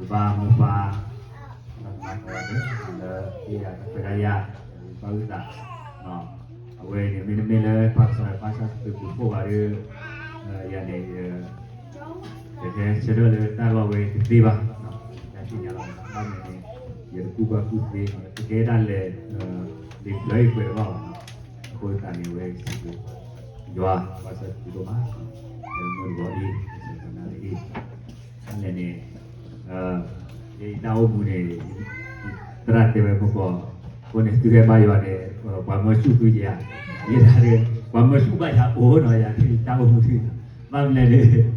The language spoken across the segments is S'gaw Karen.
ယပၢ်မိၢ်ပၢ် လၢကမၤကီးဒီး လၢယတခွဲးဒၣ်ယၤ ဘၣ်ဝံသး အဝဲန့ၣ် မ့တမ့ၢ်လၢပၢ်ကစၢ်ယွၤ ဘၣ်ဆၣ်သပ့ၤပူၤဖှိၣ်ဘၣ်ဒီး ယၤန့ၣ် ယဟဲဆၢထၢၣ်လၢတၢ်လီၢ်ဝဲတသ့ဘၣ်, ယသ့ၣ်ညါလီၤ ဘၣ်မနုၤန့ၣ် ယတကူၣ်ဘၣ်ကူၣ်သ့ ယကဲဒၣ်လဲာ် လံာ်ဖျၢၣ်အံၤကွဲးတဘၣ်ဘၣ်, အဃိသတးန့ၣ် အဝဲစံးဘျုးယွၤ ဘၣ်ဆၣ်သပ့ၤဒိၣ်မး လၢမုၢ်တဂီၤအံၤ ကစၢ်ယွၤနၤလၢအံၤ အလဲၣ်န့ၣ် ယတၢ်အိၣ်မူန့ၣ် သရၣ်တဲဝဲမုၢ်ကီး အဃိန့ၣ် သုဟဲဘါယွၤန့ၣ် ပှၤမၢဆူၣ်သုယၤ, ယဲဒၣ် ပှၤမၢဆူၣ်ဘၣ်ယၤအိၣ်နီၤ ယၤတၢ်အိၣ်မူသု ဘၣ်မနုၤလဲၣ်န့ၣ်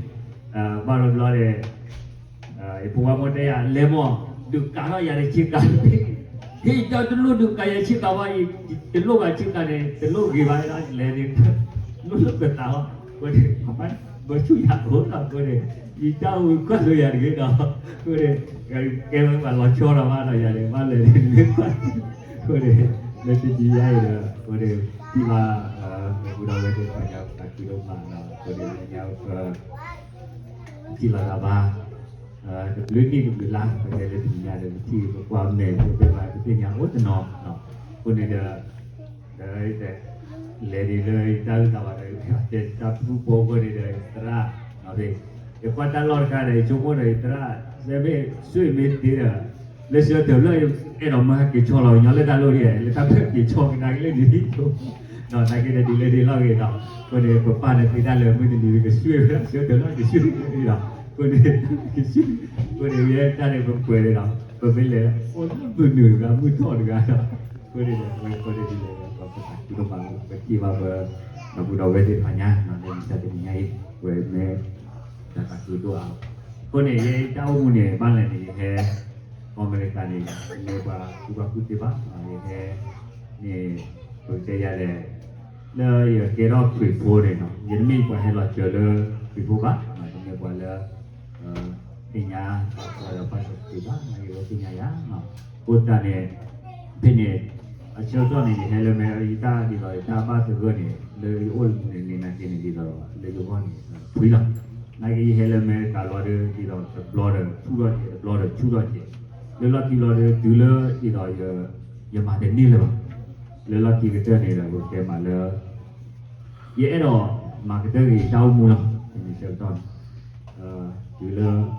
ဘၣ်တဘျီန့ၣ် ယဖိဝဲမိၢ်တဲယၤ လဲၤမီၢ် ဒုးကးထီၣ်ယၤတဆ့ကၤ ဟ့ၣ်ယတလိၣ်ဒုးကးယၤဆ့ကၤဘၣ်အံၤ တလိၣ်ဘၣ်ဆ့ကၤန့ၣ် တလိၣ်ဂ့ၤဘၣ်ဒီး လဲၤန့ၣ် လိၣ်လိၣ်ကသးအီၤ အဃိန့ၣ် ပှၤမၢဆူၣ်ယၤအိၣ်နီၤ အဃိန့ၣ် ယတၢ်အိၣ်မူကွၢ်လိယၤတဂ့ၤဒီး အဃိန့ၣ် ကဲဝဲပှၤလီၤဆီဒီးဘၣ်ဒီးယၤန့ၣ် ဘၣ်လဲၤန့ၣ် မ့ၢ်ကွၢ် အဃိန့ၣ် လၢတနံၤညါအံၤဒီး အဃိန့ၣ် ထံၣ်ဘၣ် ပှၤကူၣ်ဒီးဝဲသ့ၣ်တဖၣ်ညါပှၤကူၣ်ဒိၣ်မးနီၤ အဃိန့ၣ် လၢညါပ ထံၣ်လိာ်သးဘၣ် တဘျုးနံၣ်တဘျုးလါ ပတဲလၢတနံၤညါဒီး ပထံၣ်ပကွၢ်မဲာ်ဖိသ့ၣ်တဖၣ် ပသ့ၣ်ညါအိၣ်တနီၤ အဃိန့ၣ်ဒီး ဒီး လဲၤဒ်လၢယတၢ်အုၣ်သးဘၣ်ဒီး တဲတၢ်ဖုၣ်ဖိအဃိန့ၣ်ဒီး ယသရၣ် ယကွၢ်တၢ်လီၢ်တခါဒီး ယဆိကမိၣ်ဒီးယသရၣ် စဲမ့ၢ်စွ့မ့ၢ်သ့ဒီး လၢဆၢထၢၣ်လၢ အဲၣ်ဒိးမၢဟဲက့ၤဆီလီၤကညီလၢတၢ်လိၣ်ဒ် လၢတၢ်ဖျၢၣ်က့ၤဆီကဒါက့ၤလၢနံၤ ဒီးနာ်က့ဒီးဒ်လဲၣ်ဒ်လဲၣ်ဂ့ၤဒီး အဃိန့ၣ် ပပၢ်န့ၣ်သ့တၢ်လၢမုၢ်တနံၤကဆှၢဝဲ ဆၢထၢၣ်လၢကဆှၢဝဲဒီး အဃိန့ၣ် ကဆှၢ အဃိန့ၣ် ဝဲတၢ်န့ၣ်ပကွဲးန့ၣ်ဒီး ပမ့ၢ်လဲၤအိၣ်လၢမုၢ်နုာ်တဂၤ မုၢ်ထီၣ်တဂၤဒီး အဃိန့ၣ်ဒီး ပဝဲအဃိန့ၣ်ဒ်လဲၣ် ပသးခုဒိၣ်မး ပထံၣ်ဘၣ်ပ ဒီပုၢ်ဒီဝဲၢ်သ့ၣ်တဖၣ်ညါ လၢမုၢ်ဆါတနံၤညါအံၤ ပဝဲမ့ၢ် တၢ်သးခုဒိၣ်အါ အဃိန့ၣ် ယတၢ်အိၣ်မူန့ၣ် ဘၣ်လဲၣ်န့ၣ် ယဟဲ ကီၢ်အမဲရကၤန့ၣ် မ့ၢ်ပှၤကူၣ်ဘၣ်ကူၣ်သ့ဘၣ် ယဟဲန့ၣ် ပကတဲယၤလဲၣ် လၢယကဲထီၣ်ခရံာ်ဖိန့ၣ်နီၤ ယတမ့ၢ်ပှၤဟဲလီၤစၢၤလၢခရံာ်ဖိဘၣ် တမ့ၢ်ပှၤလၢ သ့ၣ်ညါ ပှၤဒီးပၢ်စီဆှံဘၣ် နာ်က့ဝဲသ့ၣ်ညါယၤ အဃိသတးန့ၣ် ဖဲန့ၣ် အဆၢကတီၢ်န့ၣ် ယဟဲလၢမဲ ယတၢ်ဒ်သိးယတၢ်ဘၣ်သဂၢၢ်န့ၣ် လၢယအိၣ်မူန့ၣ်န့ၣ် နာ်က့န့ၣ် ဒ်သိးလၢယဂီၢ်န့ၣ် ဖှံလီၤ နာ်က့ယဟဲလၢမဲတကးလီၤဒီး ဒ်သိးတဘျီဒီး ဆူၣ်ထီၣ်ကဲး တဘျီဒီးဆူၣ်ထီၣ်ကဲး လၢလီၢ်ခံဘျီဒီး တုၤလၢဒ်သိး ယမၤတန့ၢ်လၢၤဘၣ် လၢလီၢ်ခံကတၢၢ်န့ၣ်ဒီး ပကတဲမးလၢ ယအဲၣ်ဒိးမၤကတၢၢ်က့ၤယတၢ်အိၣ်မူလီၤ ဖဲန့ၣ်ဆၢကတီၢ်န့ၣ် တုၤလၢ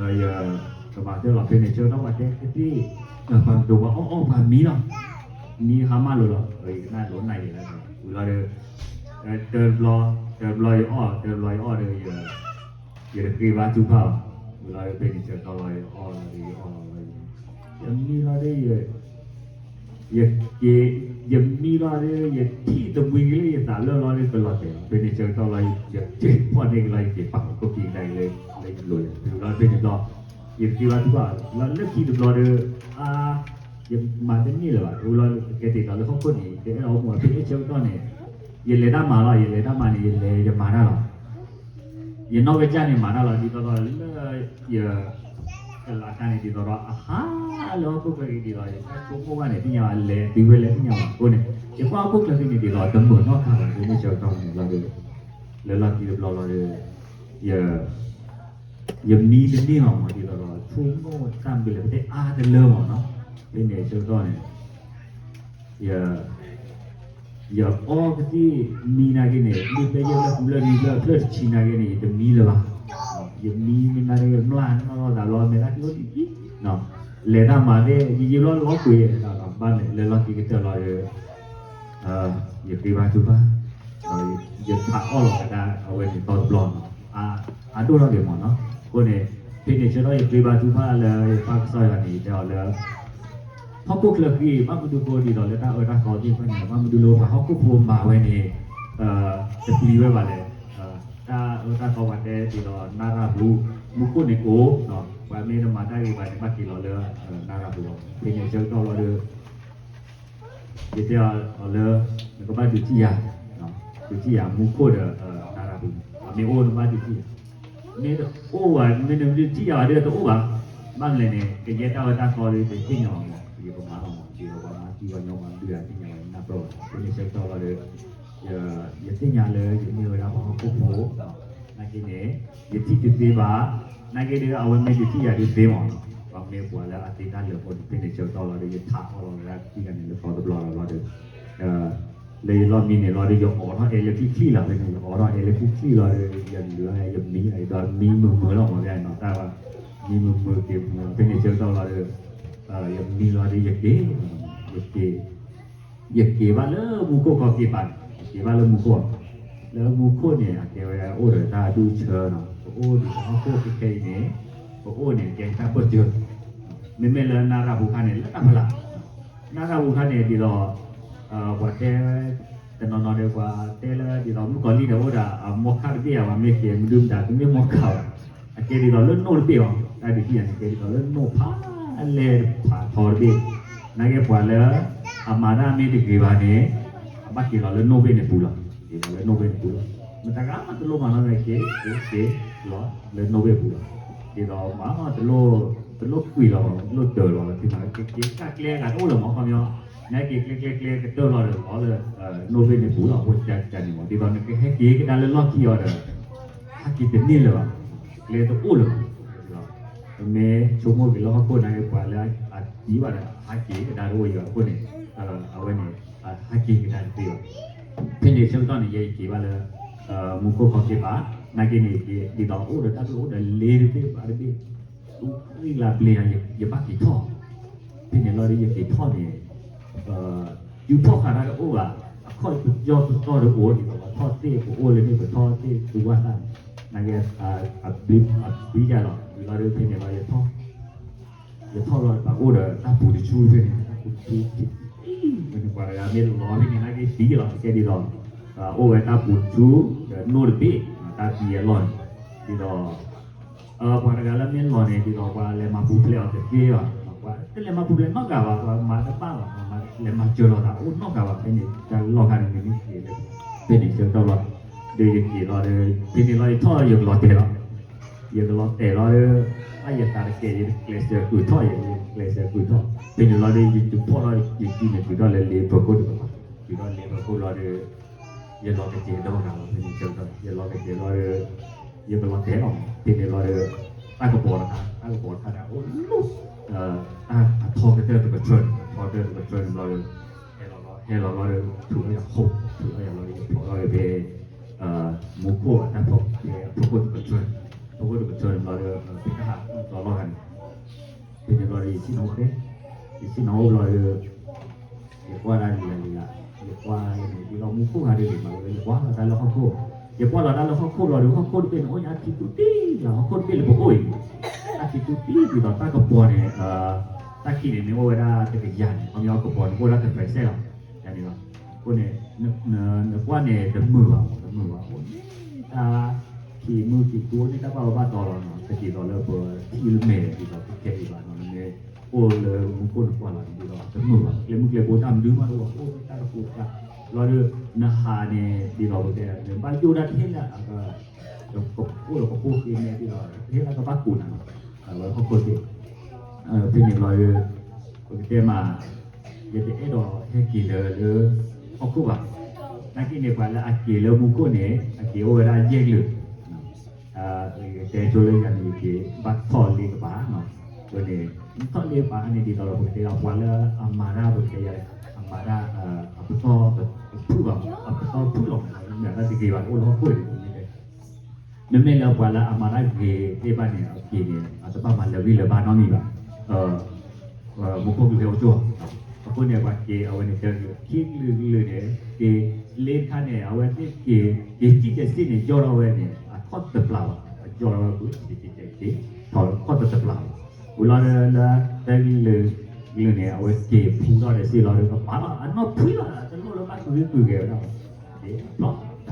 ယကမၤကတၢၢ်လီၤ ဖဲန့ၣ်ဆၢကတီၢ်ပှၤတဲကသ့ၣ် ပှၤမၤဒိးပှၤအီၣ်အီၣ်ပှၤမံလီၤ မံဟါမၢ်လိာ်လီၤ ယကနၣ်လိာ်နၢ်ယဲလၢ ဝံၤလီၤဒီး တၢတဘျီ တၢတဘျီယအီၣ် တၢတဘျီယအီၣ်ဒီး ယတဃ့ဘါထုကဖၣ်ဘၣ် ဝံၤလီၤဒီးဖဲန့ၣ်ဆၢကတီၢ်လီၤ ယအီၣ်လီၤဒီးယအီၣ်လီၤလီၤ ယမံလီၤဒီး ယက့ၤ ယမံလီၤဒီး ယထံၣ်တမှံၤက့ၤလၢယသးလၢလီၤဒီး ကလီၤတဲာ်လီၤ ဖဲန့ၣ်ဆၢကတီၢ်လီၤ ယက့ၤဖီၣ်န့ၢ်က့ၤလီၤ ယက့ၤပာ်လီၤခိၣ်က့ၤကဒါက့ၤလၢ လၢယလိၤယၤ တုၤလီၤဖဲန့ၣ်ဘျီ ယက့ၤဘါထုကဖၣ်လီၤ လၢခံတဘျီဒီး အါ ယမၤတန့ၢ်လၢၤဘၣ် ဝံၤလီၤကကဲတ့ၢ်လီၤလၢဟီၣ်ခိၣ်န့ၣ် ယတအဲၣ်ဒိးအိၣ်မူအဖဲန့ၣ်ဆၢကတီၢ်န့ၣ် ယလဲၤတၢ်မၤလီၤ ယလဲၤတၢ်မၤန့ၣ် ယလဲၤယမၤတၢ်လီၤ ယနီၢ်ကစၢ်န့ၣ်မၤတၢ်လီၤ ဒ်သိးဒီးလၢ ယ ကလၤတၢ်န့ၣ် ဒ်သိးဒီးအဟါလၢဟီၣ်ခိၣ်ချၢအံၤဒ်သိး ယတၢ်ဆိကမိၣ်ဘၣ်န့ၣ် သ့ၣ်ညါဘၣ်လဲၤတုၤဝဲလဲၤသ့ၣ်ညါဘၣ်အဃိန့ၣ် ယကွၢ်ဟီၣ်ခိၣ်ချၢသ့ၣ်န့ၣ် ဒ်သိးတမုာ်နီၢ်ခါဘၣ် ဖဲန့ၣ်ဆၢကတီၢ်န့ၣ်လီၤဒီး လၢလီၢ်ခံတဘျီလီၤဒီး ယ ယမံတန့ၢ်ဘၣ်မး ဒ်သိးဒီး ဆိကမိၣ်တၢ်မနုၤလဲၣ် ပတဲအါတလၢမးနီၤ ဖဲန့ၣ်ဆၢကတီၢ်န့ၣ် ယ ယအီကသံၣ်မံနာ်က့န့ၣ် မ့ၢ်ဖဲယဲၢ်ဖျၢၣ်ဃုဖျၢၣ်နွံဖျၢၣ်အဖျၢၣ်တဆံနာ်က့န့ၣ် ယတမံလၢၤဘၣ်. ယမံမ့ၢ်နာ်က့ မျၢ်နီၢ်သးဘျီ မဲာ်သၣ်ခံအိၣ်ဒံးဒံး လဲၤတၢ်မၤသ့ၣ် ယယံာ်ဘျီလီၤကွံာ် ဘၣ်မနုၤလဲၣ် လၢလီၢ်ခံကတၢၢ်လီၤဒီး ယဃ့ဘါထုကဖၣ် ဒီးယဖးအီၣ်လီၤကဒါအဝဲန့ၣ်သီတဘျီနီၤ အါဒိၣ်ထီၣ်က့ၤမးနီၤ. အဃိန့ၣ် ဖဲန့ၣ်ဆၢကတီၢ်ယဃ့ဘါထုကဖၣ်လၢယပၢ်ကစၢ်ယွၤန့ၣ် ယတဲအီၤလၢ ဟီၣ်ခိၣ်ချၢဃံ ဘၣ်မနုၤဃိဒ်သိးလၢတၢ်အၢတၢ်သီသ့ၣ်တဖၣ်န့ၣ် ဘၣ်မနုၤလၢပှၤဟီၣ်ခိၣ်ဖိမၤဝဲန့ၣ် တပျံၤဝဲဘၣ်လဲၣ်. တၢ်အၢတၢ်သီပှၤတဲဒ်သိးနၢ်ရၢ်ပူၤ မူခိၣ်န့ၣ်အိၣ် ပှၤမ့ၢ်တမၤတၢ်ဂ့ၤဘၣ်န့ၣ် ဘၣ်က့ၤလီၤလၢနၢ်ရၢ်ပူၤလီၤ. ဖဲန့ၣ်ဆၢကတီၢ်လီၤဒီး ယတဲအီၤလၢ နကဘၣ်ဒုးထံၣ်ယၤ, ဒုးထံၣ်ယၤမူခိၣ်ဒီး နၢ်ရၢ်ပူၤ အမ့ၢ်အိၣ်နဘၣ်ဒုးထံၣ်ယၤ, မ့ၢ်တအိၣ်ဘၣ် မ့ၢ်နဒုးထံၣ်ယၤဘၣ်ဒီးတအိၣ်ဘၣ်. ဘၣ်မနုၤလဲၣ်န့ၣ် ကယဲၢ်တၢ်အၢတၢ်သီဒီး တသ့ၣ်ညါဘၣ်မး ယကမၤလီၤမး ယကမၤသံပှၤညီမး ဒုးတသ့ၣ်ညါဘၣ် နၢ်ပၢၢ်ဘၣ်. ဖဲန့ၣ်ဆၢကတီၢ်လီၤဒီး ယသ့ၣ်ညါလၢယမ့ၢ်ဝဲဒၣ်ပှၤဟီၣ်ခိၣ်ဖိ နာ်က့န့ၣ် ယထံၣ်တသ့ဘၣ် နာ်က့ဒီး အဝဲမ့ၢ်ဒုးထံၣ်ယၤဒုးသ့မးနီၤ, ပှၤမ့ၢ်ပှၤလၢအသ့တၢ်လၢာ်ဖိန့ၣ် ဖဲန့ၣ်ဆၢကတီၢ်လီၤဒီး ယထးထီၣ်လီၤဝဲဒၣ်ခံဂၤန့ၣ် လၢကီတဘျီလီၤဒီး လၢယလီၢ်မံန့ၣ်လီၤဒီး ယအိးထီၣ်အဲလၢခံချံလီၤဖဲန့ၣ်, ယအိးထီၣ်အဲလၢခံချံလီၤဒီး ယလုၢ်ယမံဒီးမံမုာ်မုာ်လီၤမး ဖဲန့ၣ်နီၤ တၢ်မံမုာ်မုာ်က့ၤမုာ်လီၤ ဖဲန့ၣ်ဆၢကတီၢ်လီၤဒီး ယမံလီၤဒီးယက့ၤ, ယက့ၤ ယက့ၤဘၣ်လၢမူခိၣ်ခီက့ၤဘၣ်န့ၣ် ယက့ၤဘၣ်လၢမူခိၣ်, လၢမူခိၣ်န့ၣ် အကဲဝဲအိၣ်ဒီးတၢ်ဒူၣ်ဆၢနီၤ, ပအိၣ်ဒ်သိးဟီၣ်ခိၣ်ခဲခဲအံၤန့ၣ် ပအိၣ်န့ၣ် ကဲတၢ်ပၢၢ်စၢၤ, မ့မ့ၢ်လၢနၢ်ရၣ်ပူၤခါန့ၣ် လၢတၢ်ဖီလာ်, နၢ်ရၣ်ပူၤခါန့ၣ် ဒ်သိး ပှၤတဲ တနီၤနီၤဒီး ပှၤတဲလၢဒ်သိးမုၣ်ကီၤလံၢ်န့ၣ် အိၣ်ဒီးအမိၢ်ခါတဘ့ၣ်ဧါ, ပှၤမ့ၢ်ကဲမနုၤမတၤ တမ့ၢ်မိၢ်ခါဘၣ်, အကဲဒ်သိးလၢနိၣ်တဘ့ၣ်အီၤ, တၢ်ဒုးထံၣ်ယၤန့ၣ် ကဲဒ်သိးလၢနိၣ်ဖးလဲၢ်ဖးထီတဘ့ၣ်, နာ်က့ပှၤလၢ အမၤတၢ်မ့ၢ်တဂ့ၤဘၣ်န့ၣ် အဘၣ်က့ၤလီၤလၢနိၣ်ဘ့ၣ်န့ၣ်ပူၤလီၤ, က့ၤလီၤလၢနိၣ်ဘ့ၣ်န့ၣ်ပူၤလီၤ, မတၤဂၤမးတလိၣ်မၤနီတမံၤ က့ၤ က့ၤ က့ၤလီၤ လၢနိၣ်ဘ့ၣ်ပူၤလီၤ, ဒ်သိးမၤ တလိၣ်ကွံာ်လီၤ တလိၣ်တၢၤလီၤ တမ့ၢ်က့ၤ က့ၤတၢ်ကျဲဂၤတအိၣ်လၢၤမး ခီပညီ, နာ်က့ၤကျဲကျဲကျဲကတၢၢ်လီၤဒီးလီၤလၢ နိၣ်ဘ့ၣ်န့ၣ်ပူၤလီၤ, အဃိကန့ၣ်မး ဒ်သိးနကဟဲက့ၤကဒါလၢလီၢ်ခံအီၤဒီး ဟဲက့ၤတန့ၢ်လၢၤဘၣ်, ကျဲတအိၣ်လၢၤဘၣ်, ပမ့ၢ်ဆိကမိၣ်က့ၤလၢဟီၣ်ခိၣ်နာ်က့ၤ ပှၤလၢအသံဘၣ်ဒီး ဟဲက့ၤကဒါတအိၣ်အံၤဘၣ်အဃိန့ၣ်, အဝဲန့ၣ် ဟဲက့ၤကဒါတသ့ဘၣ်, ဖဲန့ၣ်ဆၢကတီၢ်န့ၣ် ယက့ၤဘၣ်လၢ မူခိၣ်ခီက့ၤဘၣ်, နာ်က့ၤန့ၣ် ဒ်သိးအိၣ်ဒီးတၢ်ဒိၣ်အိၣ်ဒီးလ့တဘ့ၣ်ဘၣ်တဘ့ၣ်, အူရံလါဘျ့ဧါ ယဘၣ်က့ၤထီၣ်, ဖဲန့ၣ်လီၤဒီးယက့ၤထီၣ်န့ၣ် ယူၤဖီၣ်ဃာ်တၢ်တအိၣ်ဘၣ်, အခီၣ်ပယီၢ်ပတီၢ်တအိၣ်ဒ်သိး ပှၤထီၣ်သ့ၣ်ပအိၣ်လၢန့ၣ် ပထီၣ်သ့ၣ်သူဝၣ်သၣ်န့ၣ်, နာ်က့ၤ အဘံယၤလီၤ ဝံၤလီၤဒီးဖဲန့ၣ်လီၤ ယထီၣ် ယထီၣ်လီၤ ပှၤအိၣ်ဒီးတၢ်ပူၤတဆူဖဲန့ၣ် တၢ်ပူၤတဆူ ဖဲန့ၣ်ပှၤတဂၤမ့ၢ်လီၤဖဲန့ၣ် နာ်က့ၤသံလီၤ ကဲဒ်သိး အိၣ်ဝဲတၢ်ပူၤတဆူ ဒီးနိၣ်တဘ့ၣ် တၢ်သံအလီၢ်န့ၣ် ဒ်သိး ပှၤတဂၤလၢမ့ၢ်လီၤန့ၣ် ဒ်သိးပှၤလဲၤမၤပူၤဖျဲးအီၤတသ့ဘၣ်, ပှၤတလဲၤမၤပူၤဖျဲးနီတဂၤဘၣ်, ပှၤမၤတဘၣ်ဘၣ်, ပှၤမၤလဲၤမၤစၢၤလိာ်သးအိၣ်နီတဂၤဘၣ်, ဖဲန့ၣ်တၢ်လီၢ်ခါန့ၣ် မ့ၢ်က့ၤလၢ ဖဲန့ၣ်ဆၢကတီၢ်လီၤ, ဒီးယက့ၤလီၤဒီး ဖဲန့ၣ်လီၤယထီၣ်ယကလီၤတဲာ်လီၤ, ယကလီၤတဲာ်လီၤဒီး ဘၣ်ယသးတကဲာ် ယကျဲးစၢးကွံာ်ထီၣ် ယကျဲးစၢးကွံာ်ထီၣ်, ဖဲန့ၣ်လီၤဒီး ယတုၤဖီၣ်လီၤ ယစုန့ၣ် တုၤထီၣ်လၢလ့ပၢၤခိၣ်တကပၤ, တုၤထီၣ်လ့ပၢၤခိၣ်လီၤဒီး ယလီၤကကျဲၤဒီဂၤလီၤ ဖဲန့ၣ်ဆၢကတီၢ် ယလီၤကကျဲၤလီၤဒီး ယကလီၤတဲာ်လီၤ, ဖဲန့ၣ်လီၤဒီး တၢ်ကပီၤတခါ တၢ်ကပီၤတခါန့ၣ် အိၣ်လီၤ တၢ်အထီကတၢၢ်တကထၢန့ၣ် အထီကတၢၢ်တကထၢန့ၣ်ဘျီဒီး ဟဲလီၤလီၤ ဟဲလီၤလီၤဒီး ထုးထီၣ်ယၤခိၣ် ထုးထီၣ်ယၤလီၤဒီး ယဖျိးထီၣ်က့ၤဖဲ မူခိၣ်အတၢ်ဖီ ဖဲအဖီခိၣ်တကထၢန့ၣ် ဖီခိၣ်တကထၢန့ၣ်ဘျီဒီး ဖဲတၢ်ဟးတီလီၤဂၤန့ၣ် ဖဲန့ၣ်ဘျီဒီး ယဆ့ၣ်နီၤအိၣ်ဖဲ ယဆ့ၣ်နီၤအိၣ်ဘျီဒီး ယကွၢ်တၢ်လံၤလံၤလံၤ, ယကွၢ်န့ၣ် ဒ်သိးမူခိၣ်ဂၤဒ်န့ၣ်မး ယကွၢ်လီၤတၢ်လၢဟီၣ်ခိၣ်, ယကွၢ်လီၤတၢ်လၢဟီၣ်ခိၣ်ဘျီဒီး ဟီၣ်ခိၣ်တဘ့ၣ်န့ၣ် အိၣ်ညါထံတူၢ်တံၢ်လၢ ဟီၣ်ခိၣ်တဘ့ၣ်လၢပအိၣ်အံၤန့ၣ် တၢ်ထံတူၢ်တံၢ်ဒ်သိးတၢ်ကပီၤန့ၣ် တၢ်ခံးန့ၣ် မ့ၢ်အိၣ်ဝဲဒၣ်တကယၤန့ၣ် ခီပညီကပီၤန့ၣ် အိၣ်ဝဲဒၣ်တပစဲလီၤ, ယၤန့ၣ်လီၤ, အဃိန့ၣ် နကွၢ်န့ၣ်တမုာ်ဘၣ်မး တမုာ်ဘၣ် အိၣ်န့ၣ် တၢ်ခံးမုၢ်ခံးကျိန့ၣ် တၢ်ဘၣ်ဝဲဘၣ်တီလီၤနီၤ တဒ်သိးလၢပထံၣ်လၢမဲာ်ဒ်သိးပခဲအံၤဘၣ်နီၤ နမ့ၢ်အိၣ်လၢမူခိၣ်နကွၢ်လီၤန့ၣ် ဒ်သိးတမုာ်ဘၣ် ကျဲမုၢ်ကျဲဘိတၢ်မနုၤမးတအိၣ် အိၣ်တၢ်တပူၤတခါ လီၤဒီး နဟးန့ၣ် ဒ်သိးပတဲ နဘၣ်ယိၣ်ဒၣ်တဟ့ၣ်လၢ ကအိၣ်ဒီးကပိၢ်ဃ့မဲာ်ဒ်သိး တဟ့ၣ်လၢကဘၣ်ကူးနၤနီၤ အဝဲဟီၣ်ခိၣ်သ့ၣ် ဖဲန့ၣ်ဘျီဒီး ပကတဲမး ယတအဲၣ်ဒိးဟဲက့ၤလၢလၢ ဟီၣ်ခိၣ်ဘၣ်, နာ်က့န့ၣ် ပှၤလၢအက့ၤလၢမူခိၣ်န့ၣ် အက့ၤအိၣ်ဝဲဒၣ်ယဲၢ်ကလုာ်, ယကတဲဆိလၢယၤန့ၣ် ယက့ၤဘၣ်ထီၣ်လ့ကပၤ, အဃိန့ၣ် ထီၣ်လ့ကပၤန့ၣ် ဒ်သိးဒီးပကတဲဒီး ပှၤလၢအမၤတၢ်ပကတဲယၤ အမၤတၢ် အပတီၢ်တဖုၣ်ဘၣ်, အပတီၢ်ဖုၣ်လီၤမး မ့ၢ်တၢ်တဂ့ၤဘၣ် အိၣ်လၢဟီၣ်ခိၣ်န့ၣ် မ့မ့ၢ်လၢပှၤလၢအမၤတၢ်ဂ့ၤသ့ၣ်တဖၣ်န့ၣ် အက့ၤန့ၣ် အတဘၣ်မၤလၢာ်ဂံၢ်လၢာ်ဘါနီတမံၤဘၣ်, မူခိၣ်ကလုာ်ဟဲအိၣ်ကၠိၣ်, အဃိန့ၣ် ပှၤက့ၤအဝဲန့ၣ် တကလုာ် ခံကလုာ်ကလုာ်န့ၣ် က့ၤလ့တခါန့ၣ် အဝဲသ့ၣ်က့ၤ က့ၤစံၣ်တဲၤစံၣ်န့ၣ် ယီၢ်ထီၣ်ဝဲန့ၣ် အခီၣ်တပျၢ်ဘၣ်, အယီၢ်ထီၣ်ဝဲ က့ၤစံၣ်တဲၤစံၣ် ထီၣ်အခီၣ်တပျၢ်ဘၣ်, ဝံၤလီၤဒီးလၢ တကလုာ်ကလုာ်န့ၣ် အဝဲက့ၤဖှူထီၣ်ဒီးစ့ၢ်လီၤဒီး ကပာ်လီၤအနီၢ်ဖှံလီၤ တလိၣ်လၢဘၣ်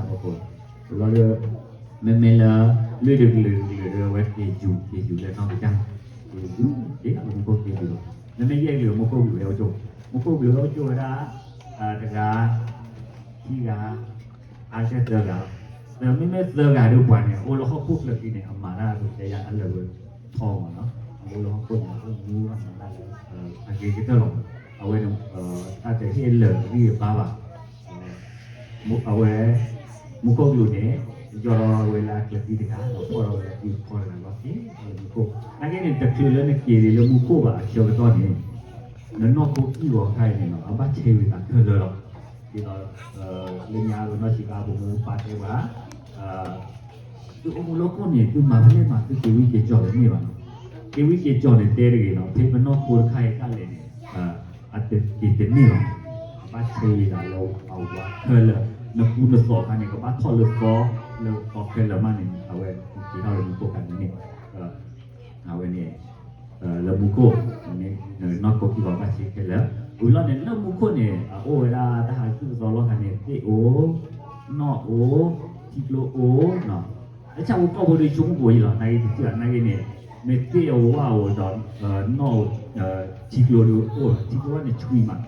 ကုၤဂ့ၤကုၤဂဲၤဝဲဒၣ်ဘၣ်, ဖျီတၢ်ဖီခိၣ်, ဝံၤလီၤဒီး မ့မ့ၢ်လၢ လွံၢ်တကလုာ်ကလုာ်ဒီး အဝဲက့ၤယူၤ က့ၤယူၤလၢနီၢ်ကစၢ်, က့ၤယူၤ က့ၤလၢမူခိၣ်က့ၤယူၤလီၤ, မ့မ့ၢ်ယဲၢ်ကလုာ် မူခိၣ်ကလုာ်ဟဲအိၣ်ကၠိၣ်, မူခိၣ်ကလုာ်ဟဲအိၣ်ကၠိၣ်ဝဲဒၣ် တဂၤ ခံဂၤ အါတက့ၢ်သၢဂၤ, မ့မ့ၢ်သၢဂၤဒီးပှၤန့ၣ် အိၣ်လၢဟီၣ်ခိၣ်ချၢက့ၤန့ၣ် အမၤတၢ်ပတဲယၤအလၢာ်ဝဲထီမးနီၤ, အအိၣ်လၢဟီၣ်ခိၣ်န့ၣ် အအိၣ်မူအမၤတၢ်လၢ အဂ့ၤကတၢၢ်လီၤ, အဝဲန့ၣ် တၢ်တဟ့ၣ်လၢာ်ဂံၢ်အဘါဘၣ်, အဝဲ မူခိၣ်ကလူးန့ၣ် ယီၢ်ထီၣ်ဝဲလၢအကျဲ ဒ်တဂၤဒီးဖီၣ်ထီၣ်ဝဲဒၣ်ဒ်ဖီတဂၤလီၤက့ၤလၢမူခိၣ်, နာ်က့န့ၣ် တချုးလၢနက့ၤဒံးလၢမူခိၣ်ဘၣ်အဆၢကတီၢ်န့ၣ်, နနီၢ်ခိကံၢ်ဂီၤခါအံၤန့ၣ်လီၤ အဘၣ်ဆဲးဝံၤသးခဲလၢာ်လီၤ. ဒ်သိး လၢညါပနီၢ်ဆံးခါပမိၢ်ပၢ်တဲပှၤ သုအိၣ်မူလၢခိၣ်န့ၣ် သုမၤဖဲလဲၣ်မၤသုက့ၤဝံက့ၤကၠီၤတန့ၢ်ဘၣ်နီၤ. က့ၤဝံက့ၤကၠီၤန့ၣ်တဲတဂ့ၤနီၤ, ဖဲပနီၢ်ခိတခါအံၤဒၣ်လဲာ်န့ၣ် အတက့ၤတန့ၢ်ဘၣ်. အဘၣ်ဆဲးဝံၤသးလၢအဝၤခဲလၢာ်, နကူနသိးအခါန့ၣ် ကဘၣ်ထီၣ်လၢသီ, လၢသီခဲလၢာ်မးန့ၣ် အဝဲက့ၤထီၣ်လၢမူခိၣ်ခါန့ၣ်န့ၣ် အဝဲန့ၣ် လၢမူခိၣ် နီၢ်ခိကံၢ်ဂီၤဘၣ်ဆဲးခဲလၢာ်, ဝံၤလီၤန့ၣ် လၢမူခိၣ်န့ၣ် အအိၣ်ဝဲဒၣ်တၢ်ဟးကူၣ်သီလီၢ်ခါန့ၣ် သ့ၣ်အိၣ်, နီၣ်အိၣ်, ထံကျိအိၣ်, လၢဆၣ်ဖိကီၢ်ဖိဒီးဆိကမိၣ်ကအိၣ်အံၤလီၤ, နာ်က့တထံၣ်ဘၣ် နာ်က့န့ၣ် မ့ၢ်သ့ၣ်အဝၣ်အိၣ်ဒီး နီၣ်အိၣ်, ထံကျိဒီးအိၣ်, ထံကျိဘၣ်န့ၣ်ဆှံမး,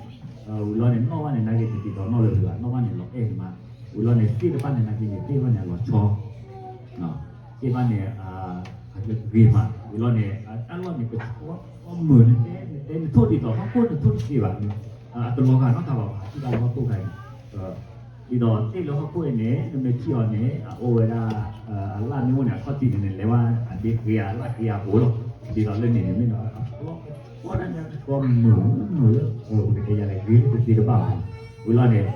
ဝံၤလီၤန့ၣ် နီၣ်ဘၣ်န့ၣ် နာ်က့န့ၣ် ဒ်သိးနီၣ်လၢပှၤ နီၣ်ဘၣ်န့ၣ်လီၤအဲၣ်မး, ဝံၤလီၤန့ၣ် သ့ၣ်တဖၣ်န့ၣ် နာ်က့န့ၣ် သ့ၣ်တဖၣ်န့ၣ် အလီၤဆီ သ့ၣ်တဖၣ်န့ၣ် အဂ့ၤမး, ဝံၤလီၤန့ၣ် တၢ်လီၢ်န့ၣ် ကဆှီမုာ်နတဲ နတဲနထိၣ်ဒ်သိးဟီၣ်ခိၣ်နထိၣ်တသ့ဘၣ်, အတလီၤဂာ်နီတဂၤဘၣ် ထံၣ်တၢ်လၢဟီၣ်ခိၣ်ခါအံၤ, ဒ်သိးသ့ၣ်လၢဟီၣ်ခိၣ်အံၤန့ၣ် နမ့ၢ်ထံၣ်အီၤန့ၣ် အအိၣ်ဝဲဒၣ် အလၣ်မ့ၢ်အိၣ်န့ၣ် အခီၣ်ထံးန့ၣ် နလဲၤဝဲအဒ့ဃ့အလၣ်ဃ့အအိၣ်လီၤ, ဒ်သိးလၢန့ၣ်န့ၣ်မ့ၢ်ဒီး အဖျီကဖျီဒၣ်န့ၣ် အဖျီမုာ်မုာ်လၢ ပကတဲယၤလဲၣ် ဂ့ၤလၢတသ့တဘၣ်ဘၣ်, ဝံၤလီၤန့ၣ်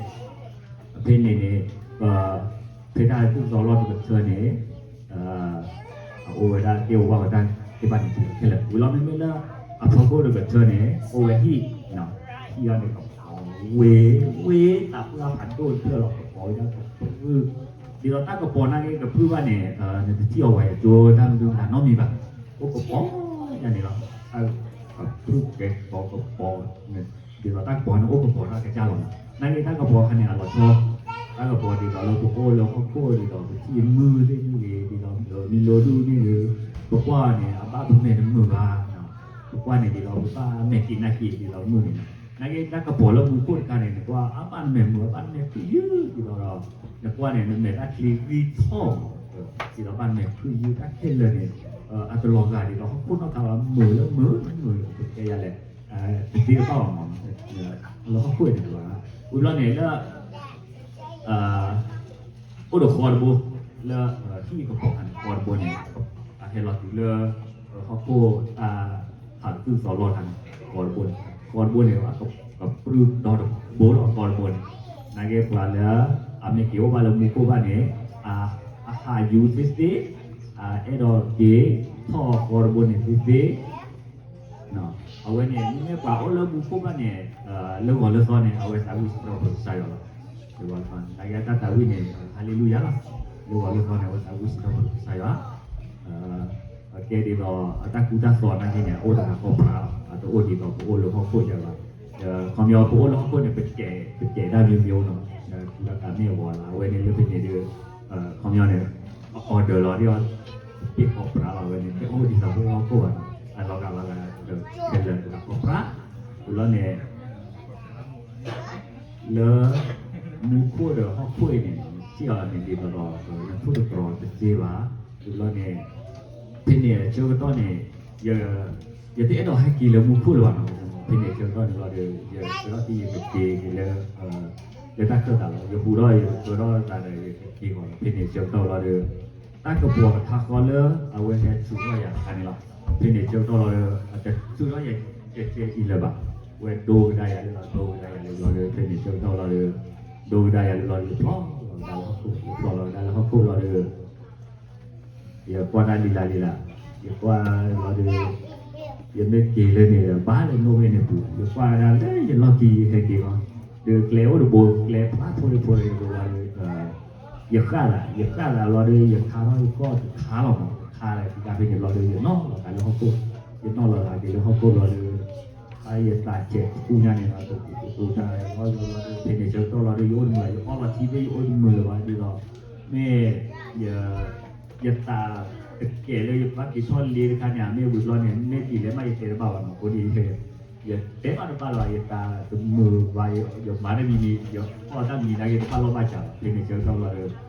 ဖဲန့ၣ်န့ၣ် ဖဲတၢ်ကူၣ်သီလီၢ်တကထၢန့ၣ် အအိၣ်ဝဲဒၣ်သ့ၣ်ဝၣ်ဝဲဒၣ်သ့ၣ်တဖၣ်န့ၣ်ခဲလၢာ်, ဝံၤလီၤမ့မ့ၢ်လၢ အဖီခိၣ်တကထၢန့ၣ် အိၣ်ဝဲဟံၣ်, ဟံၣ်အီၤန့ၣ် ကပီၤဝ့ၤ, ဝ့ၤ သးပှၢ်ဖးဒိၣ်တဖျၢၣ်လီၤ ကပီၤဝဲဒၣ်ကဖုၣ်, ဒ်သိးတၢ်ကပီၤနာ်က့ကဖုၣ်ဘၣ်န့ၣ် နတထံၣ်အီၤဝဲအကၠိတၢ်မနုၤတၢ်နီတမံၤဘၣ်, အိၣ်ကပီၤယါန့ၣ်လီၤ, ကဖုၣ်ကဲကပီၤကပီၤ ဒ်သိးတၢ်ကပီၤန့ၣ်အိၣ်ကပီၤထီၣ်ကစၢ်လီၤမး, နာ်က့တၢ်ကပီၤခါန့ၣ် အလီၤဆီ, တၢ်ကပီၤဒ်သိးလၢပအိၣ်လၢဟီၣ်ခိၣ်ဒ်သိး ပထံၣ်မုၢ်သ့ၣ်မုၢ်ဂ့ၤ ဒ်သိးမံလိဒူၣ်န့ၣ်ဂ့ၤ, ပကွၢ်န့ၣ် အဘၣ်ပမဲာ်တမုာ်ဘၣ်, ပကွၢ်န့ၣ်ဒ်သိးပဘၣ်မဲာ်က့ၤနၢ်က့ၤဒ်သိးမုၢ်န့ၣ်, နာ်က့တၢ်ကပီၤလၢမူခိၣ်တခါန့ၣ် နကွၢ်အဘၣ်နမဲာ်မုာ် အဘၣ်နမဲာ်ဖုၣ်ယုၢ်ဒ်သိးဒီး နကွၢ်န့ၣ် နမဲာ်တၢ်ချံဂံၢ်ထီၣ် ဒ်သိးဘၣ်နမဲာ်ဖုၣ်ယုၢ်တၢ်ခဲလၢာ်န့ၣ် အတလီၤဂာ်ဒ်သိးဟီၣ်ခိၣ်နီၢ်ခါဘၣ် မုာ်လၢမုာ်လၢမုာ်လၢ ပကတဲယၤလဲၣ် တသ့တဘၣ်ဘၣ်မး လၢဟီၣ်ခိၣ်န့ၣ်တဘၣ်, ဝံၤဘျီန့ၣ်လၢ အိၣ်ဒီးဃီတဘိ လၢ ဟံၣ်ကပီၤခါန့ၣ် ဃီတဘိန့ၣ် အဟဲလီၤတုၤလၢ ဟီၣ်ခိၣ်တၢ်ဟးကူၣ်သီလီၢ်ခါန့ၣ် ဃီတဘိန့ၣ် ဃီတဘိန့ၣ် ကပြုၢ်ဒီတဘိလီၤဃီတဘိန့ၣ်, နာ်က့ပှၤလၢ အမ့ၢ်က့ၤအိၣ်ဘၣ်လၢမူခိၣ်ဘၣ်န့ၣ် အဟးယူၤသ့သ့ အအဲၣ်ဒိးက့ၤထီၣ်ဃီတဘိန့ၣ်သ့သ့ အဝဲန့ၣ် မ့မ့ၢ်ပှၤအိၣ်လၢမူခိၣ်ဘၣ်န့ၣ် လၢဂီၤလၢသီန့ၣ် အဝဲသးဝံၣ်စံးထီၣ်ပတြၢၤကစၢ်ယွၤလီၤ. လၢဂီၤလၢသီန့ၣ် နာ်က့တၢ်သးဝံၣ်န့ၣ် ဟါလ့လူယၤလီၤ. လၢဂီၤလၢသီန့ၣ် အဝဲသးဝံၣ်စံးထီၣ်ပတြၢၤကစၢ်ယွၤ ကဲဒ်သိး အတၢ်ကူတၢ်သိးနာ်က့န့ၣ် အအိၣ်တဂၤဃီပြးလီၤ. အတအိၣ်ဒ်သိးပအိၣ်လၢဟီၣ်ခိၣ်ယၤဘၣ်. ခီပညီပအိၣ်လၢဟီၣ်ခိၣ်န့ၣ် ပကဲး ပကဲးဒၣ်မ့ၢ်မ့ၢ်အိၣ်နီၤ ကူတၢ်သးမ့ၢ်အဂီၤလၢ အဝဲန့ၣ်လၢဖဲန့ၣ်ဒီး ခီပညီန့ၣ် order လီၤဒ်အီၤ ပ့ၢ်ဃီပြးလီၤ အဝဲန့ၣ် တအိၣ်ဒ်သိးပအိၣ်လၢဟီၣ်ခိၣ်ဘၣ်နီၤ အလီၤဂာ်လီၤဂာ်ဒီးခဲလၢာ်တဂၤဃီပြး ဝံၤလီၤန့ၣ် လၢ မူခိၣ်ဒီးဟီၣ်ခိၣ်အံၤန့ၣ် နထံၣ်အီၤန့ၣ်ဒ်သိးဒီး နထိၣ်သတြီၤတသ့ဘၣ်. ဒ်လီၤန့ၣ် ဖဲန့ၣ်အဆၢကတီၢ်န့ၣ် ယတအဲၣ်ဒိးဟဲက့ၤလၢမူခိၣ်လၢၤဘၣ်နီၤ. ဖဲန့ၣ်အဆၢကတီၢ်န့ၣ်လီၤဒီး ယဆၢထီၣ်သံယကက့ၤက့ၤလၢ လၢတၢ်ခၢၣ်သးလီၤ. ယဟူးထီၣ်ယဆၢထီၣ်သးဒီးယကက့ၤဂီၤလီၤ. ဖဲန့ၣ်အဆၢကတီၢ်လီၤဒီး တၢ်ကပီၤကထါဃီလၢအဝဲဟဲဆူးထီၣ်ယၤတခါန့ၣ်လီၤ. ဖဲန့ၣ်အဆၢကတီၢ်လီၤဒီး အတဆူးထီၣ်ယၤကဲကဲအံၤလၢၤဘၣ်. ဝဲဒိကဒါယၤလၢလီၤ ဒိကဒါယၤလၢလီၤဒီး ဖဲန့ၣ်အဆၢကတီၢ်လီၤဒီး ဒိကဒါယၤလၢလီၤဒီး ယဖျီလီၤကဒါလၢဟီၣ်ခိၣ် ယဖျီလီၤကဒါလၢဟီၣ်ခိၣ်လီၤဒီး ယကွၢ်တၢ်လံၤလၢ်လံၤလၢ် ယကွၢ်လီၤဒီး ယမ့ၢ်က့ၤလၢန့ၣ်ဒီး ဘၣ်လၢနိၣ်ဂံၢ်န့ၣ်ပူၤ ယကွၢ်ဝဲဒၣ်လၢယလီၢ်ခံယဟဲက့ၤလီၤ. ဒီးကျဲအိၣ်တဘိ ကျဲဖျါဖိတဖိတဘိလီၤဒီး ယဃၣ်သး ယဃၣ်သးလီၤဒီး ယခါထီၣ်ယကီၢ်တခါလီၤမး ခါလၢခံကဖဲန့ၣ်ဘျီဒီး ယနီၣ်လီၤဂာ်လၢဟီၣ်ခိၣ် ယနီၣ်လီၤဂာ်က့ၤလၢဟီၣ်ခိၣ်ဘျီဒီး အယသးဆဲးတကူၣ်ညါန့ၣ်လီၤ တကူၣ်တကူၣ်တၢ်လီၤဒီး ဖဲန့ၣ်ဆၢကတီၢ်လီၤဒီး ယအိၣ်တမုာ် ယအီၣ်လီၤထံသ့ၣ် ယအိၣ်တမုာ်လၢၤဘၣ်ဒ်သိး မ့ၢ် ယသးတကဲာ်လၢယဘၣ်က့ၤထီၣ်လ့တခါန့ၣ် မ့ၢ်ဝံၤဘျီန့ၣ် မ့ၢ်ဒ်လဲၣ်မးယတဲတဘၣ်ဘၣ်နီၤ အဃိန့ၣ် ယတဲဘၣ်တဘၣ်လၢၤဘၣ် ယသးတမုာ်ဘၣ် ယမၤတမံၤမံၤ ယအီၣ်တၢ်မံၤနာ်က့တဘၣ်လီၢ်ဘၣ်စးဘၣ် ဖဲန့ၣ်ဆၢကတီၢ်ဘျီ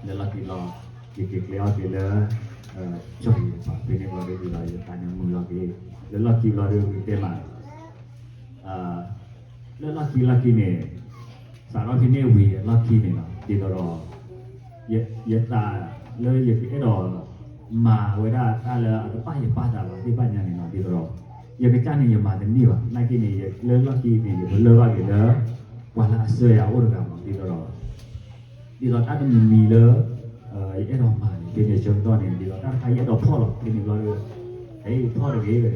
ဒီး လၢလီၢ်ခံဘျီ ယက့ၤကျဲအီၣ်က့ၤလၢ ကၠီၣ်ယံၤတဖၣ် ဖဲန့ၣ်ဘျီဒီးဒ်သိးယသးန့ၣ်မုာ်လီၤက့ၤ လၢလီၢ်ခံဘျီဒီးဝံၤတဲမး လၢလီၢ်ခံလီၢ်ခံန့ၣ် စးထီၣ်ဖဲန့ၣ်ဝံၤလီၢ်ခံန့ၣ်လီၤ ဒ်သိးဒီး ယသး လၢယကအဲၣ်ဒိးမၤဝဲဒၣ်တၢ်လၢအတဘၣ်ယပာ်သးဘၣ်သ့ၣ်တဖၣ်ညါန့ၣ်လီၤ. ဒ်သိးဒီး ယကစၢ်န့ၣ်ယမၤတန့ၢ်ဘၣ်. နာ်က့န့ၣ် လၢလီၢ်ခံန့ၣ် ယပလၢၢ်ဘၣ်က့ၤလၢ ပှၤလၢအဆှၢယၤအိၣ်တဂၤမး ဒ်သိးဒီး ဒ်သိးတၢ်တမံၤမံၤလၢ ယအဲၣ်ဒိးမၤန့ၣ် ဖဲန့ၣ်ဆၢကတီၢ်န့ၣ် ဒ်သိးတၢ်တခါယအဲၣ်ဒိးဖီၣ်လီၤ ဖဲန့ၣ်ဘျီဒီး ဟဲဖီၣ်တဂ့ၤဝဲ, နမ့ၢ်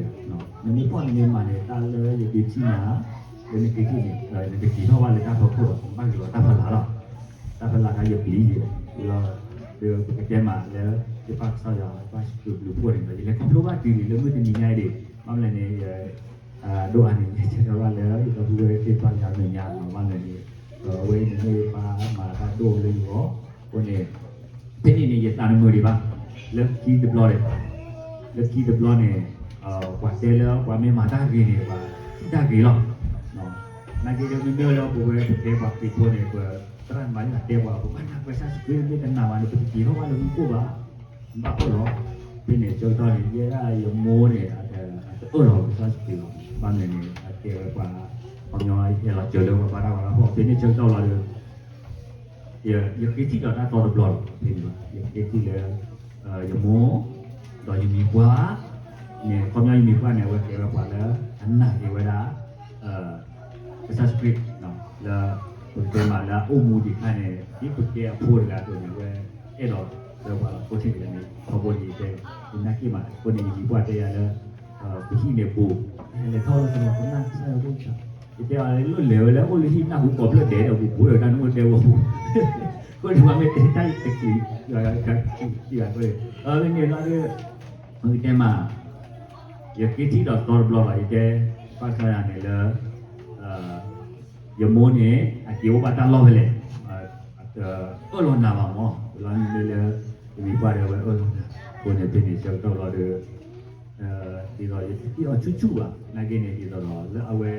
ဖီၣ်နမ့ၢ်မၤန့ၣ် တၢ်လၢယဒုးထံၣ်နၤ လၢနက့ၤထံၣ်န့ၣ် နတက့ၤထီၣ်ဘၣ်လၢတၢ်ဖီခိၣ်လီၤ, နဘၣ်က့ၤလီၤတၢ်ဖီလာ်လီၤ. တၢ်ဖီလာ်ခါယပျံၤယဲလီၤ, ဒီးပကတဲမးလၢ ယပၢ်ကစၢ်ယွၤ ပၢ်စူးဘျုးဖှိၣ်န့ၣ်ဒီး ယလဲၤခီဖျိဘၣ်တုၤန့ၣ် လၢမုၢ်တနံၤညါအံၤဒၣ် ဘၣ်မနုၤလဲၣ်န့ၣ် ဒိၣ်အါန့ၣ် ယဆၢထၢၣ်ဘၣ်လၢ ယဒီပုၢ်ဝဲၢ်သ့ၣ်တဖၣ်လၢအမဲာ်ညါ ဘၣ်မနုၤလဲၣ်န့ၣ် အဝဲအံၤန့ၣ်မ့ၢ်ပၢ်မၤတၢ်ဒိၣ်လၢယဂီၢ်, အဃိန့ၣ် ဖဲန့ၣ်န့ၣ် ယသးတမုာ်ဒံးဘၣ်, လၢခံတဘျီန့ၣ်, လၢခံတဘျီန့ၣ် ပှၤတဲလၢပှၤမ့ၢ်မၤတၢ်ဂ့ၤန့ၣ် ပှၤထံၣ်တၢ်ဂ့ၤလီၤ. နာ်က့ဒီးမ့မ့ၢ်လၢပဝဲပတဲပှၤခရံာ်ဖိန့ၣ် ပသရၣ်မၤလၢအတဲပှၤ ပဘၣ်နာ်ကစၢ်ယ့ၣ်ၡူးခရံာ်မ့ၢ်တနာ်ဘၣ်န့ၣ် ပတက့ၤထီၣ်ဘၣ်လၢမူခိၣ်ဘၣ်, ဘၣ်အိၣ်လီၤ. ဖဲန့ၣ်ဆၢကတီၢ်န့ၣ် ယဲဒၣ်ယမိၢ်န့ၣ် အတအၢၣ်လီၤကစၢ်ယ့ၣ်ၡူးခရံာ်လီၤ. ဘၣ်မနုၤလဲၣ်န့ၣ် အကဲဝဲပှၤ ခီပညီဟဲလီၤစၢၤလၢပှၤဘါတၢ်ဝဲဒၣ်ဖီၣ် ဖဲန့ၣ်ဆၢကတီၢ်လီၤဒီး ယဃ့ထံၣ်ဒီးတၢ်သီတဘျီလီၤ. ဖဲန့ၣ် ယဃ့ထံၣ်လၢ ယမိၢ် ဒီးယမံၤပှၢ်န့ၣ် ခီပညီယမံၤပှၢ်န့ၣ် အဝဲကဲဝဲပှၤလၢအနာ်က့ၤဝဲဒၣ် ကစၢ်ယ့ၣ်ၡူးခရံာ် လၢ ပကတဲမးလၢအအိၣ်မူဒံးခါန့ၣ် ဒ်ပကဲအဖိတဂၤအသိးန့ၣ် အဝဲအဲၣ်ဒိးလၢပှၤလီၤ. အဃိန့ၣ်န့ၣ် ထီဘိန့ၣ်ယတဲ ယနာ်က့ၤမး အဃိန့ၣ် ယမံၤပှၢ်တဲယၤလၢ ပဟံၣ်န့ၣ်ဘူး လဲၤထီၣ်လၢကလီၤကနၣ်ကစၢ်ယွၤကလုၢ်ကထါ ယတဲအီၤလၢလိၣ်လဲၤဝဲလၢအိၣ်လၢဟံၣ် နၢ်ဟူကိးဖျၢၣ်ဒဲးဒီးဘူးဘူးဒီးတၢ်နအိၣ်တဲဝဲဘူး အဃိန့ၣ် ပှၤမ့ၢ်တဲတၢ်ယတက့ၤ ယွၤက့ၤ အဃိန့ၣ် အဝဲန့ၣ်လီၤဒီး ပကတဲမး ယဃ့ထံၣ်ဒီးသီတဘျီလီၤ ယတဲ ပၢ်ကစၢ်ယွၤန့ၣ်လၢ ယမိၢ်န့ၣ် အက့ၤအိၣ်ဘၣ်တၢ်လီၢ်ဖဲလဲၣ် အတအၢၣ်လီၤနၤဘၣ်မး လၢမ့မ့ၢ်လၢ ယမံၤပှၢ်ဒီးအဝဲအၢၣ်လီၤနၤ အဃိန့ၣ် ဖဲန့ၣ်ဆၢကတီၢ်လီၤဒီး ဒ်သိးယတထံၣ်အီၤဆူၣ်ဆူၣ်ဘၣ် နာ်က့န့ၣ် ဒ်သိးဒီးလၢအဝဲ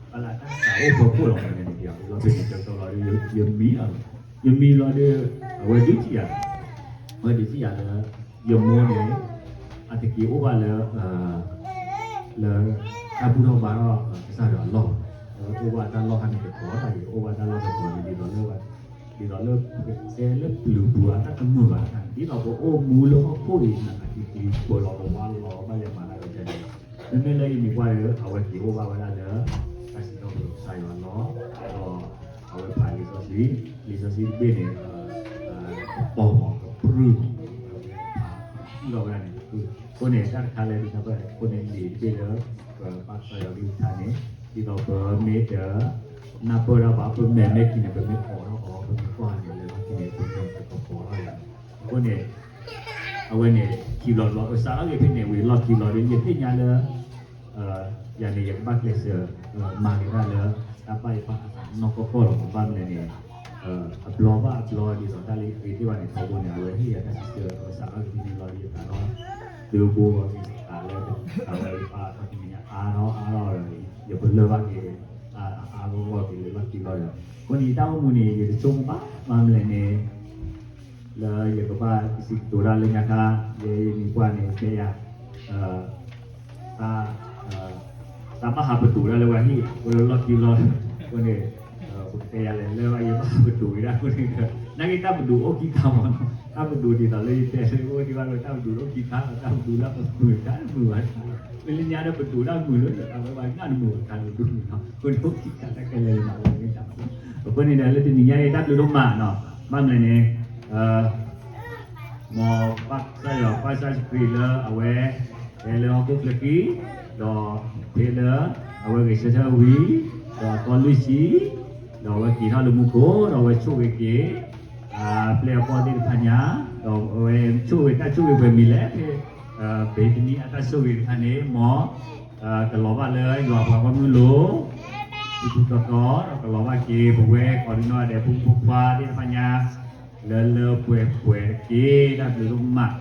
ဘၣ်လၢတၢ်သးအိၣ်ဖီခိၣ်လီၤ ဖဲန့ၣ်ဒ်သိးဖဲန့ၣ်ဆၢကတီၢ်လီၤဒီး ယမံၤလီၤ ယမံၤလီၤဒီး အဝဲဒုးထံၣ်ယၤ အဝဲဒုးထံၣ်ယၤလၢ ယမိၢ်န့ၣ် အတက့ၤအိၣ်ဘၣ်လၢ လၢ တၢ်ဘူၣ်ထီၣ်ဘါထီၣ်ကစၢ်ယွၤအလီၢ်ဘၣ်, အဝဲအိၣ်ဘၣ်တၢ်လီၢ်ခါန့ၣ်တတီၤတၢ်ဂ့ၤ အိၣ်ဘၣ်တၢ်လီၢ်တတီၤန့ၣ် ဒ်သိးလၢ ဒ်သိးလၢပကတဲလၢပျုၤပူၤအတၢ်တမုာ်ဘၣ်, ဒ်သိးပအိၣ်မူလၢဟီၣ်ခိၣ်အံၤ နကက့ၤပၢၤလီၤပဝါလီၤဘၣ်ယမၤတၢ်ဒီးကဲန့ၣ် မ့မ့ၢ်လၢယမံၤပှၢ်ဒီး အဝဲက့ၤအိၣ်ဘၣ်ဝဲဒၣ်လၢ တၢ်စံးထီၣ်ပတြၢၤကစၢ်ယွၤအလီၢ်, ဒီးအဝဲဖးလံာ်စီဆှံ, လံာ်စီဆှံတဘ့ၣ်န့ၣ် ကပီၤမး ကပြုၢ်မး ထံၣ်လီၤဝဲဒၣ်န့ၣ် အဃိန့ၣ် တၢ်တခါလၢဒ်သိးပှၤ အဃိန့ၣ်လံာ်တဘ့ၣ်လၢ ပဘၣ်ကစၢ်ယွၤကလုၢ်ကထါန့ၣ် ဒ်သိးပမ့ၢ်တ နၢ်ပၢၢ်ဒၣ်ဘၣ် ပမဲာ်မ့ၢ်ကံၤန့ၣ် ပမ့ၢ်အိးထီၣ်အီၤ ပမ့ၢ်ကွၢ်န့ၣ် လၢလီၢ်ခံန့ၣ် ပကကပီၤထီၣ်ယၤန့ၣ် အဃိန့ၣ် အဝဲန့ၣ် ခံဘျီတဘျီ အစးထီၣ်က့ၤဖဲန့ၣ် ဝံၤလီၢ်ခံဘျီဒီး ယသ့ၣ်ညါလၢ ယၤန့ၣ် ယကဘၣ်ကျဲးစၢး မၤက့ၤတၢ်လၢ တၢ်ဘၣ်ယပၢ်အသးနီၢ်ကီၢ်ကီၢ်လီၤ ဘၣ်မနုၤလဲၣ်န့ၣ် အဘျီဘၣ်အဘျီဒ်သိးတၢ်လၢယဃ့သ့ၣ်ဘၣ်န့ၣ် ထီဘိန့ၣ် အဝဲဟ့ၣ်ယၤတၢ်စံးဆၢ အစးထီၣ်က့ၤဖဲန့ၣ်ဘျီဒီး ယသးလီၤ သုဘိအီၤက့ၤသးလၢ အဝဲယပၢ်အခီပညီအါထီၣ်အါထီၣ်ဒီး ယပလၢၢ်ဘၣ်က့ၤ အါအါဂီၢ်ဂီၢ်က့ၤလၢလီၢ်ခံဘျီဒီး အဃိန့ၣ် ယတၢ်အိၣ်မူန့ၣ် ယတဆိကမိၣ်ဘၣ် ဘၣ်မနုၤလဲၣ်န့ၣ် လၢယကဘၣ်ကစံးကတိၤတၢ်လၢညါခါ ယဲယမံၤပှၢ်န့ၣ် တဲယၤ တၢ် တၢ်ဘၣ်ဟးပဒိးတၢ်လၢပှၤဟံၣ် အဃိလၢလီၢ်ခံဘျီ အဃိန့ၣ် ပကတဲယၤလဲၣ် လၢယဘၣ်ပဒိးဝဲဒၣ်အဃိန့ၣ်ဒီး နာ်က့တၢ်ပဒိးအိၣ်ခံခါမးနီၤ တၢ်ပဒိးဒ်သိးလၢယတဲလၢအိၣ်ဒံးဘၣ်ဒီး တၢ်ပဒိးလၢအိၣ်ခံခါ တၢ်ပဒိးလၢအမုာ်တၢ်တမုာ်ဘၣ် မ့ၢ်လၢညါဒီးပဒိးတၢ်မုာ်လၢ အဝဲဘၣ်နာ်တမုာ်ဘၣ်ခါန့ၣ်ဒိၣ်မုာ်နီၤ အဃိန့ၣ်အိၣ်ခံခါတၢ်ခဲလၢာ်လၢမၤဝဲမ့ၢ်တၢ် အဃိန့ၣ်ဒီးလၢတနံၤညါအံၤတၢ်ဘျုးဒိၣ်မးနီၤ ဘၣ်မနုၤလဲၣ်န့ၣ် မ်ပၢ်ကစၢ်ယွၤ ပၢ်ကစၢ်ယ့ၣ်ၡူးခရံာ်လၢအဝဲ ဟဲလၢဟီၣ်ခိၣ်ချၢခံ ဒီးဖဲလၢ အဝဲဂဲၤဆၢထၢၣ်ဝံၤ ဒီးအသီလွံၢ်ဆံ ဒီးအဝဲက့ၤထီၣ်လၢမူခိၣ် ဒီးအဝဲဆိၣ်ဂ့ၤက့ၤ အပျဲၢ်အဘီၣ်သ့ၣ်တဖၣ်ညါ ဒီးအဝဲဆိၣ်ဂ့ၤတၢ်ဆိၣ်ဂ့ၤပှဲၤမံၤလဲၣ် ဖဲ ဘ့းသနံအတၢ်ဆိၣ်ဂ့ၤတခါန့ၣ် မ် ကလီၤဘၣ်လၢယွၤပှၤဂီၢ်မုၢ်လိၤ ထူထူတီတီ ဒီးကလီၤဘၣ်က့ၤ ပဝဲကိးဒံနီၢ်ဂၤဒဲး ဖိမုၣ်ဖိခွါသ့ၣ်တဖၣ်ညါ လၢလၢပှဲၤပှဲၤတက့ၢ် တၢ်ဘျုးဒိၣ်မး